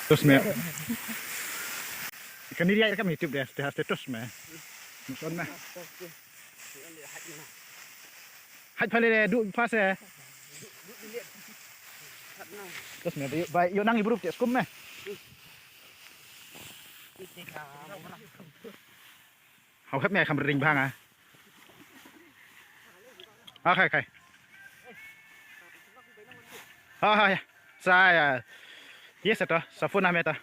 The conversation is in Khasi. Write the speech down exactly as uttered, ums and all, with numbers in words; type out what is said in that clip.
Tus me. Kani dia kam YouTube dia, dia status me. Muson me. Haj pale du pas eh. Tus me, bai, bai, yo nang ibrup cek skum me. Hau hep me kam ring bang ah. Okay, okay. Ha ha ya. Sa ya. Yes to. Sa phone na me ta.